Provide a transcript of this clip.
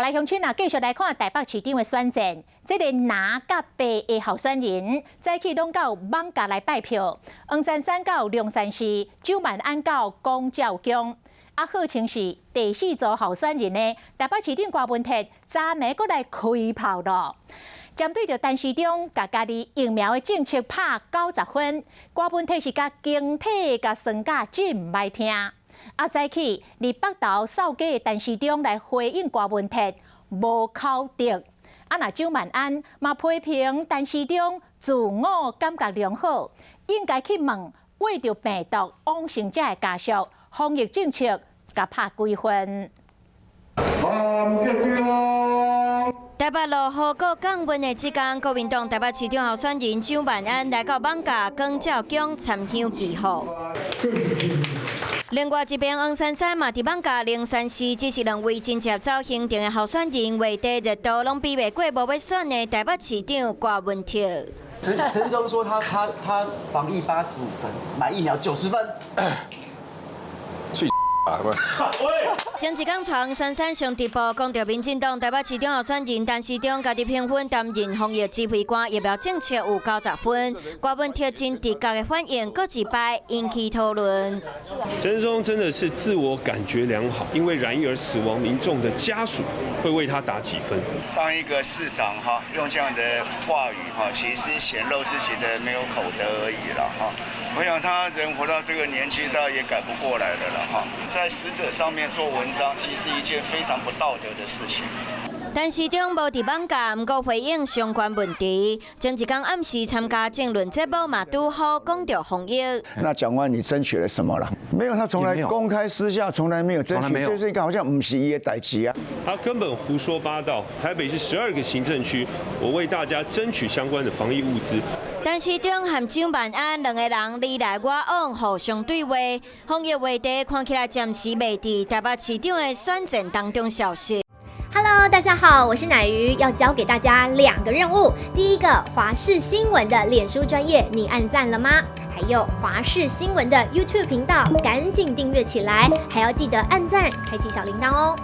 來鄉親啊，繼續來看台北市長的選戰。這个藍佮白的候選人，早起攏到艋舺來拜票。黃珊珊到龍山寺，蔣萬安到廣照宮。啊，號稱是第四組候選人的台北市長柯文哲，昨暝閣來開炮囉。針對著陳時中共家己疫苗的政策拍90分，柯文哲是共經體共算甲真歹聽。啊，早起佇北投掃街的陳時中來回應柯文哲無口德。啊，若蔣萬安嘛批評陳時中自我感覺良好，應該去問為著病毒往生者的家屬，防疫政策共拍幾分？台北落雨閣降溫的這工，國民黨台北市長候選人蔣萬安來到艋舺廣照宮參香祈福。另外一邊，黃珊珊嘛佇艋舺龍山寺，只是兩位真正走行程的候選人，話題熱度攏比袂過無欲選的台北市長柯文哲。陳時中說他防疫85分，買疫苗90分。前一工，黃珊珊上直播，講著民進黨台北市長候選人陳時中家己評分擔任防疫指揮官，疫苗政策有90分，柯文哲真直覺的反應，閣一擺引起討論。陳時中真的是自我感覺良好，因為染疫而死亡民眾的家屬會為他打幾分。當一個市長哈，用這樣的話語哈，其實顯露自己的沒有口德而已了哈。我想他人活到這個年紀，大概也改不過來了了哈。在死者上面做文章，其實一件非常不道德的事情。陳時中無佇艋舺，毋過回應相關問題。前一工暗時參加政論節目嘛，拄好講著防疫。那蔣萬安，你爭取了什麼了？沒有，他從來公開私下從來沒有爭取，這是一個好像毋是伊的代誌啊。他根本胡說八道。台北市12個行政區，我為大家爭取相關的防疫物資。陳時中和蔣萬安兩个人你來我往，互相對話，防疫話題看起來暫時袂佇台北市長的選戰當中消失。 Hello，大家好，我是乃瑜，要交給大家兩個任務。第一個，華視新聞的臉書專頁，你按讚了嗎？還有華視新聞的 YouTube 頻道，趕緊訂閱起來，還要記得按讚，開啟小鈴鐺哦。